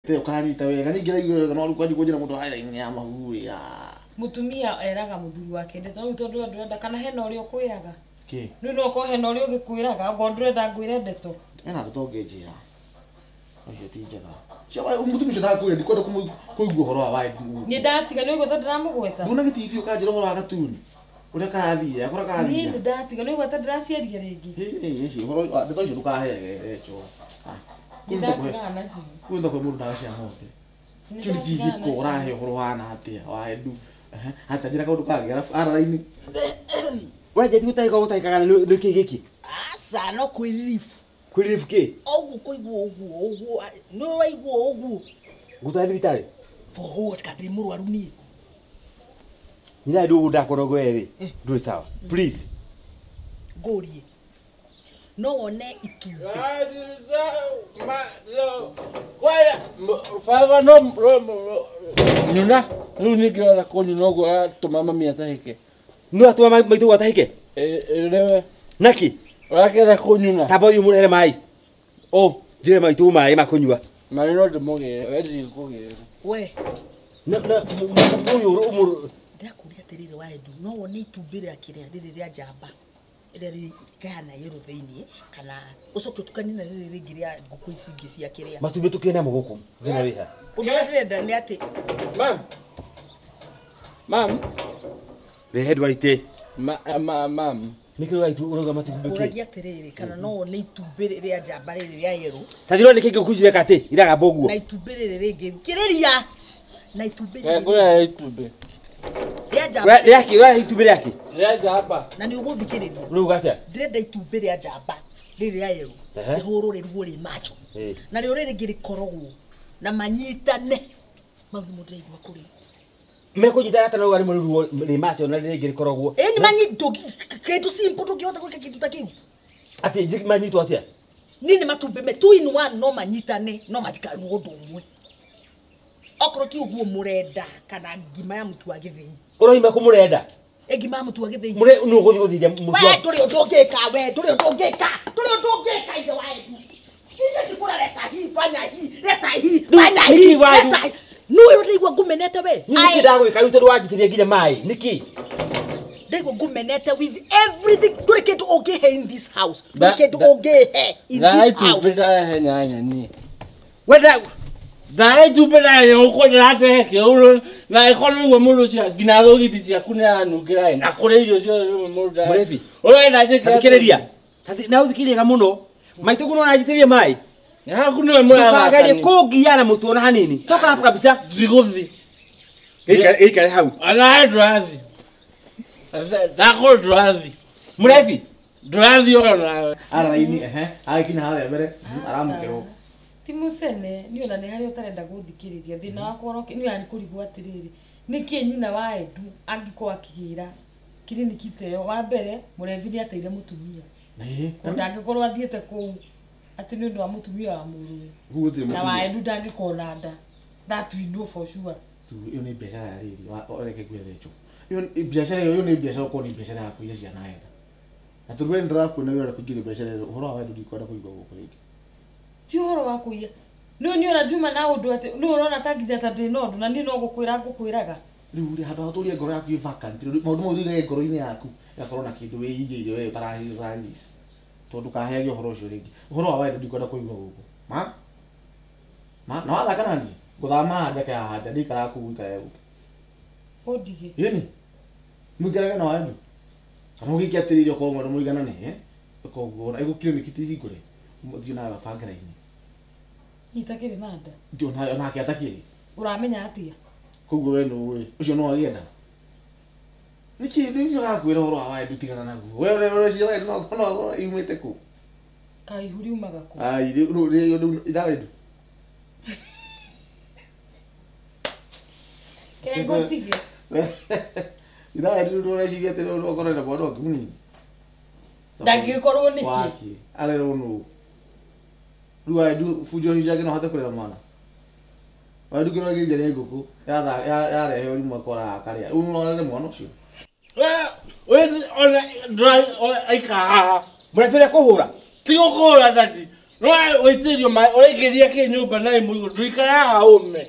Te ukanyita wega ningĩ raigua wega no rĩu kwanji kũnjĩra mũndũ haira-inĩ ya mahu ya. Mutumia eraga muthuri wake ndeto rĩu tondũ ndũrenda kana hena ũrĩa ũkwĩraga. Kĩ? Rĩu no ũkorwo hena ũrĩa ũgĩkwĩraga okorwo ndũrenda ngwĩre ndeto. Ena ndeto ũngĩnjĩra. Ũcio ti njega. Cia mũtumia ũcio ndakwĩra ndikwenda kũigua ũhoro wa wae. Nĩ ndatiga nĩ ũguo ta ndĩramũgweta. Nduna gĩtibi ũkanjĩra ũhoro wa gatuni. Ũrĩa karathiĩ, akora karathiĩ. Niĩ nĩ ndatiga nĩ ũguo ta ndĩraciaria rĩngĩ. Hĩ, ũhoro ndeto icio ndũkaheage Rachel. Nĩ ndatigana nacio. Kũu nĩ kwĩ mũndũ ndawa cia ng'ombe. Kĩu nĩ kĩgĩko ũrahe ũhoro wana atĩa wa Edu. Hata njĩra kaũndũ kangĩ arabu arara-inĩ. We njeti gũtahĩka gũtahĩkaga nĩ kĩ gĩkĩ? Aca no kwĩriribu. Kwĩriribu kĩ? Ũguo kũigua ũguo ũguo nĩ waigua ũguo. Gũtwara thibitarĩ? For what? Ka ndĩ mũrwaru niĩ. Nyina ndũgũ ndakorwo we rĩ. Ndũrĩ sawa. Please. Ngũrie. No wone itumbĩ. Baba no nyuna rĩu ningĩ kũnyuna ũguo aratũma mami atahĩke. No atũma maitũ ũguo atahĩke? Rĩwe. Naki? Ũrakĩenda kũnyuna? Tamba ũthiĩ ũmũrehere maĩ. Ũ. Njĩre maitũ maĩ ma kũnyua. Maĩ no ndĩmũgĩre, we ndigũkũgĩrĩra. We. Na ũyũ ũmũ. Ndĩrakũria atĩrĩrĩ wa Edu, no wone itumbĩ rĩa kĩrĩa rĩrĩ rĩa njamba. Rĩrĩa rĩkahana yellow thĩinĩ kana ũcoke ũtukanie na rĩrĩ rĩngĩ rĩa ngũkũ ici ingĩ cia kĩrĩa. Matumbĩ tũkĩrĩ namo gũkũ. Thĩna wĩ ha? Ũndũ ũrĩa ndĩrenda nĩ atĩ Mam. Mam. Rehe ndwaite. Mam. Nĩkĩ ũrauga ũrauga matumbĩ kĩ? Ũragia atĩrĩrĩ kana no wone itumbĩ rĩa njamba rĩrĩ rĩa yellow. Ta thirwo nĩkĩ ngũkũ ici ireka atĩ iragamba ũguo? Na itumbĩ rĩrĩ rĩngĩ kĩrĩria. Na itumbĩ rĩrĩ. Ngũrehe itumbĩ. Rĩa njamba. Rĩa kĩ? Ũrarehe itumbĩ rĩa kĩ? Rĩa njamba. Na nĩ ũgũthikĩrĩria. Ũrauga atĩa? Ndĩrenda itumbĩ rĩa njamba rĩrĩ rĩa yellow. Rĩhũrwo rĩrugwo rĩ macho. Na rĩo rĩrĩ rĩngĩ rĩkorogwo na manyitane. Mau nĩmo ndĩraigua kũrĩ. Mekũnyitana atĩa na ũguo rĩmwe rĩrugwo rĩ macho na rĩrĩ rĩngĩ rĩkorogwo? Ĩĩ nĩ manyitwo kĩndũ simple ndũngĩhota gwĩka kĩndũ ta kĩu. Atĩ manyitwo atĩa? Niĩ nĩ matumbĩ me 2 in 1 no manyitane no matikarugwo ũndũ ũmwe. Okorwo ti ũguo mũrenda kana ngima ya mũtu wa gĩthĩi. Ũroima kũ mũrenda? Ĩ ngima ya mũtu wa gĩthĩi. Mũre nũ ũgũthiĩ gũthithia mũtu wa We ndũrĩ ũndũ ũngĩka, we ndũrĩ ũndũ ũngĩka. Ndũrĩ ũndũ ũngĩka ithe wa Edu. Ithe ndikũra leta hii, fanya hii, leta hii, fanya hii, leta hii. Nũĩ ũraigua ngũmenete we? Niĩ nĩkĩ ndagwĩka rĩu tondũ wanjitĩrĩria nginya maĩ? Nĩkĩ? Ndaigua ngũmenete with everything. Ndũrĩ kĩndũ ũngĩhe in this house. Ndũrĩ kĩndũ ũngĩhe in this house. Ndahe ndarehe nyanya niĩ. We nda Ndahe itumbĩ ndahe ũkũ ndĩratehe kĩũrũ na ĩkorwo nĩguo mũndũ ũcio nginya thogithi ciaku nĩaranungĩra ĩ na kũrĩa irio ciothe rĩmwe mũndũ ndahe. Mũrebi. Ũrenda njĩke atĩa? Thikĩrĩria. Na ũthikĩrĩrie mũno. Maitũ guo nĩaranjitĩrĩria maĩ. Haku nĩwe mũrathaka. Ndũkagerie kũngiya na mũtwe ona hanini. Toka hapo kabisa. Ndigũthiĩ. Gĩikare hau. Ona ndũrathiĩ. Ndakũrwo ndũrathiĩ. Mũrebi. Ndũrathiĩ ona nawe. Arara-inĩ, agĩkinya harĩa mbere, aramũkĩrwo. Ti mũcene, niĩ ona nĩ harĩa ũtarenda gũthikĩrĩria. Thĩna wakwa ũroke, niĩ ona nĩ kũrigwo atĩrĩrĩ, nĩkĩ nyina wa Edu angĩkorwo akĩgĩra kiriniki ta ĩyo? Wa mbere, mũrebi nĩ ateire mũtumia. Ndangĩkorwo athiĩte kũu atĩ nĩ ũndũ wa mũtumia wa mũrũwe. Gũtirĩ Na wa mũtumia. Edu ndangĩkorwo na nda. That we know for sure. Ĩyo nĩ biacara ya rĩrĩ, reke ngwĩre Rachel. Ĩyo nĩ biacara ĩyo nĩ biacara ũkorwo nĩ biacara ya kũiya ciana wega. Na tondũ we nĩndĩrakuona wĩ ũrenda kũingĩria biacara ĩyo, ũhoro wa wendo ndikwenda kũigua gũkũ rĩngĩ. Ti ũhoro wa kũiya. Nĩ niĩ ona njuma na ũndũ atĩ nĩ ũrona ta nginya ta ndĩ na ũndũ na niĩ no gũkwĩra ngũkwĩraga. Rĩu rĩ handũ ha ũtũrie ngoro yaku ĩ vacant, rĩu maũndũ mau ũigage ngoro-inĩ yaku ĩgakorwo na kĩndũ wĩigĩire we ũtararelease. Tondũ ndũkaheage ũhoro ũcio rĩngĩ. Ũhoro wa wendo ndikwenda kũigua gũkũ. Ma? Ma, na wathaka na niĩ? Ngũthama haha njake haha nja, ndikaraga kũu ũikare gũkũ. Ũndige. Ĩni. Mũikarage na Wandu. Kana ũgĩke atĩrĩrĩ okorwo mwenda mũiganane, Ĩka ũguo, ona ĩgũkire nĩkĩ ti hingũre. Mũthiĩ nawe mabange raini. Itakĩrĩ na nda. Ndi onake atakĩrĩ. Ũramenya atĩa? Koguo we nĩũĩ. Ũcio no agĩe nda. Nĩkĩ nĩ ũrakwĩra ũhoro wa Wandu tigana naguo. We ũreciria Wandu no no imĩte kũ? Kaĩ ihu riumaga kũ? Ai, rĩu rĩu ira Wandu. Kĩrĩa ngũtige. Ira Wandu rĩu ũreciria atĩ rĩu ũkorwo na mwana ũngĩ mũnini. Ndangĩkorwo nĩkĩ? Wake. Arerwo nũ? Rĩu Wandu bunjo icio ciake no ahote kũrera mwana. Wandu kĩrĩa kĩrĩa nĩ ngũkũ yarehe ũrimũ akora akarĩa. Rĩu no arere mwana ũcio. We ona ndũra aikara haha. Mũrebere kũhũra. Ti gũkũhũra dadi. No wĩitĩrĩrio maĩ ũraingĩria kĩ nyũmba na ĩmũigũ ndũikare haha ũme.